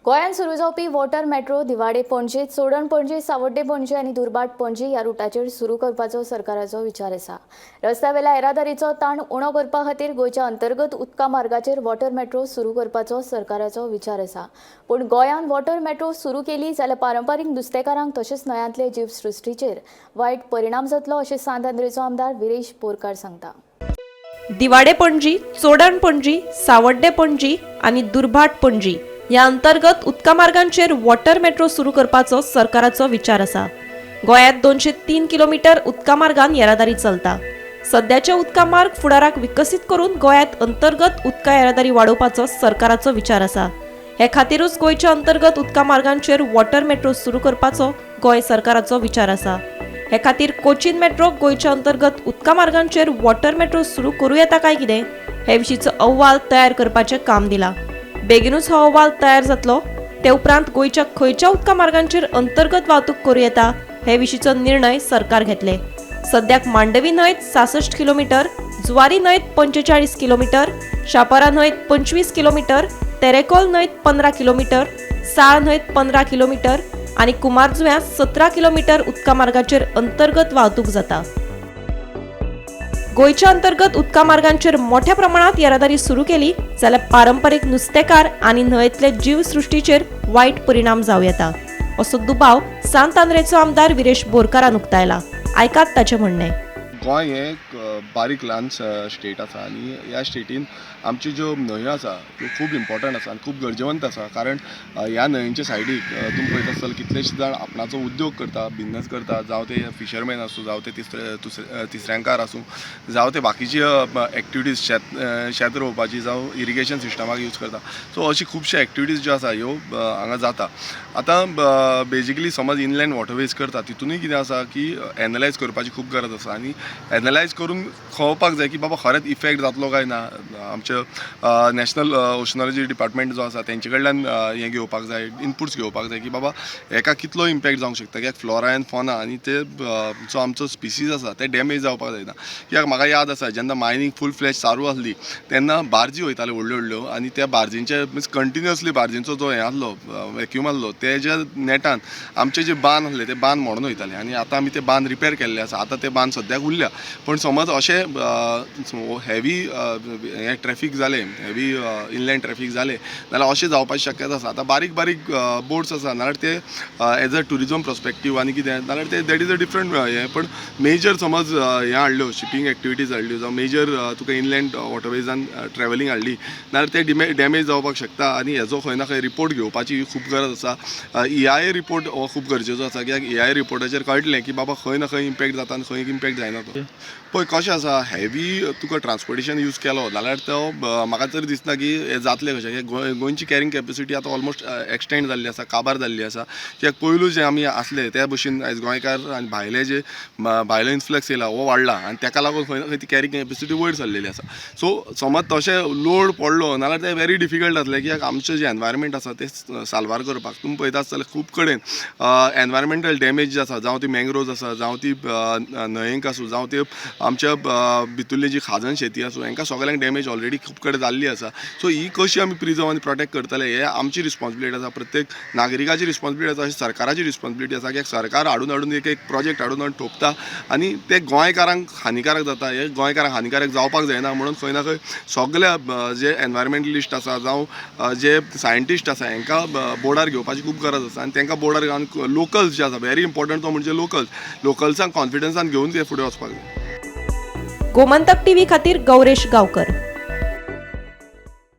गोंयांत सुरू जावपी वॉटर मेट्रो दिवाडे पणजे, चोडण पणजे, सावड्डे पणजे आनी दुर्भाट पणजे ह्या रुटाचेर सुरू करपाचो सरकाराचो विचार आसा. रस्त्यावेल्या येरादारीचो ताण उणो करपा खातीर गोंयच्या अंतर्गत उदका मार्गाचेर वॉटर मेट्रो सुरू करपाचो सरकाराचो विचार आसा. पूण गोंयांत वॉटर मेट्रो सुरू केली जाल्यार पारंपारीक नुस्तेकारांक तशेंच न्हंयांतले जीवसृश्टीचेर वायट परिणाम जातलो, अशें सांत आंद्रेचो आमदार विरेश बोरकार सांगता. दिवाडे पणजी, चोडण पणजी, सावड्डे पणजी आनी दुर्भाट पणजी ह्या अंतर्गत उदका मार्गांचेर वॉटर मेट्रो सुरू करपाचो सरकाराचो विचार आसा. गोंयांत 203 किलोमिटर उदका मार्गान येरादारी चलता. सद्याचे उदका मार्ग फुडाराक विकसीत करून गोंयांत अंतर्गत उदका येरादारी वाडोवपाचो सरकाराचो विचार आसा. हे खातीरूच गोंयच्या अंतर्गत उदका मार्गांचेर वॉटर मेट्रो सुरू करपाचो गोंय सरकाराचो विचार आसा. हे खातीर कोचीन मेट्रो गोंयच्या अंतर्गत उदका मार्गांचेर वॉटर मेट्रो सुरू करूं येता काय कितें हे विशींचो अहवाल तयार करपाचें काम दिलां. बेगीनूच हो अहवाल तयार जातलो. ते उपरांत गोंयच्या खंयच्या उदका मार्गांचेर अंतर्गत वाहतूक करूं येता हे विशींचो निर्णय सरकार घेतले. सद्याक मांडवी न्हंयत 66 किलोमिटर, जुवारी न्हंयत 45 किलोमिटर, शापारा न्हंयत 25 किलोमिटर, तेरेकोल न्हंयत 15 किलोमिटर, साळ न्हंयत 15 किलोमिटर आनी कुमारजुव्यांत 17 किलोमिटर उदका मार्गाचेर अंतर्गत वाहतूक जाता. गोंयच्या अंतर्गत उदका मार्गांचेर मोठ्या प्रमाणात येरादारी सुरू केली जाल्यार पारंपारीक नुस्तेकार आनी न्हंयेतले जीवसृश्टीचेर वायट परिणाम जावं येता, असो दुबाव सांत आंद्रेचो आमदार विरेश बोरकारान उक्तायला. आयकात ताचें म्हणणें. गोंय हें एक बारीक ल्हान स्टेट आसा आनी ह्या स्टेटीन आमच्यो ज्यो न्हंयो आसा त्यो खूब इम्पॉर्टंट आसा आनी खूब गरजेवंत आसा, कारण ह्या न्हंयेच्या सायडीक तुमी पळयता आसतले, कितलेशे जाण आपणाचो उद्योग करता, बिजनस करता, जावं ते फिशरमॅन आसूं, जावं ते तिसरे दुसरे तिसऱ्यांकार आसूं, जावं ते बाकीची एक्टिविटीज शेत शेत रोवपाची, जावं इरिगेशन सिस्टमाक यूज करता. सो अशी खुबश्यो एक्टिविटीज ज्यो आसा ह्यो हांगा जाता. आतां बेजिकली समज इनलँड वॉटरवेज करता, तितूनय कितें आसा की एनलायज करपाची खूब गरज आसा आनी एनलायज करून कळपाक जाय की बाबा खरेंच इफेक्ट जातलो काय ना. आमचे नॅशनल ओशनॉलॉजी डिपार्टमेंट जो आसा, तेंचे कडल्यान हें घेवपाक जाय, इनपुट्स घेवपाक जाय की बाबा हेका कितलो इम्पॅक्ट जावंक शकता, कित्याक फ्लोरा एंड फॉना आनी ते जो आमचो स्पिसीज आसा ते डॅमेज जावपाक जायना. कित्याक म्हाका याद आसा, जेन्ना मायनींग फूल फ्लॅज चालू आसली तेन्ना बार्जी वयताल्यो व्हडल्यो व्हडल्यो आनी त्या बार्जींचे, मिन्स कंटिन्युअसली बार्जींचो जो हें आसलो, वॅक्यूम आसलो, तेज्या नेटान आमचे जे बांद आसले ते बांद मोडून वयताले आनी आतां आमी ते बांद रिपेर केल्ले आसा. आतां ते बांद सद्याक उरल्या, पूण समज अशें हेवी हें ट्रॅफीक जालें, हेवी इनलँड ट्रॅफीक जालें जाल्यार अशें जावपाची शक्यता आसा. आतां बारीक बारीक बोट्स आसा नाल्यार ते एज अ ट्युरिजम पर्सपेक्टीव आनी कितें नाल्यार ते that is a different हें, पण मेजर समज हें हाडल्यो, शिपींग एक्टिविटीज हाडल्यो, जावं मेजर तुका इनलँड वॉटरवेजान ट्रॅवलिंग हाडली नाल्यार ते डॅमेज जावपाक शकता आनी हेजो खंय ना खंय रिपोर्ट घेवपाची खूब गरज आसा. ईआयए रिपोर्ट हो खूब गरजेचो आसा, कित्याक ईआयए रिपोर्टाचेर कळटलें की बाबा खंय ना खंय इम्पॅक्ट जाता आनी खंय इम्पॅक्ट जायना तो. पळय कशें आसा, हेवी तुका ट्रान्सपोर्टेशन यूज केलो जाल्यार तो म्हाका तरी दिसना की हें जातलें कशें. कित्याक गोंयची कॅरिंग कॅपेसिटी आतां ऑलमोस्ट एक्सटेंड जाल्ली आसा, काबार जाल्ली आसा. कित्याक पयलू जे आमी आसले त्या भशेन आयज गोंयकार आनी भायले जे भायलो इन्फ्लक्स येयला हो वाडला आनी तेका लागून खंय ना खंय ती कॅरिंग कॅपेसिटी वयर सरलेली आसा. सो समज तशें लोड पडलो नाल्यार तें वेरी डिफिकल्ट जातलें, कित्याक आमचें जें एनवायरमेंट आसा तें साल्वार करपाक तुमी पळयता आसतले, खूब कडेन एनवायरमेंटल डॅमेज जे आसा, जावं ती मँग्रोव्ज आसा, जावं ती न्हंयेक आसूं, जावं ती आमच्या भितुल्ली जी खाजन शेती आसूं, हांकां सगळ्यांक डॅमेज ऑलरेडी खूब कडेन जाल्ली आसा. सो ही कशी आमी प्रिजर्व आनी प्रोटेक्ट करतले हे आमची रिस्पॉन्सिबिलिटी आसा, प्रत्येक नागरिकाची रिस्पॉन्सिबिलिटी आसा, अशी सरकाराची रिस्पॉन्सिबिलिटी आसा. कित्याक सरकार हाडून हाडून एक एक प्रोजेक्ट हाडून हाडून ठोकता आनी ते गोंयकारांक हानिकारक जाता. हे गोंयकारांक हानिकारक जावपाक जायना म्हणून खंय ना खंय सगल्या जे एनवायरमेंटलिस्ट आसा, जावं जे सायंटिस्ट आसा, हांकां बोर्डार घेवपाची खूब गरज आसा आनी तांकां बोर्डार घेवन लोकल्स जे आसा, व्हेरी इम्पॉर्टंट तो म्हणजे लोकल्स, लोकल्सांक कॉन्फिडन्सान घेवन ते फुडें वचपाक जाय. गोमंतक टीव्ही खातीर गौरेश गावकर.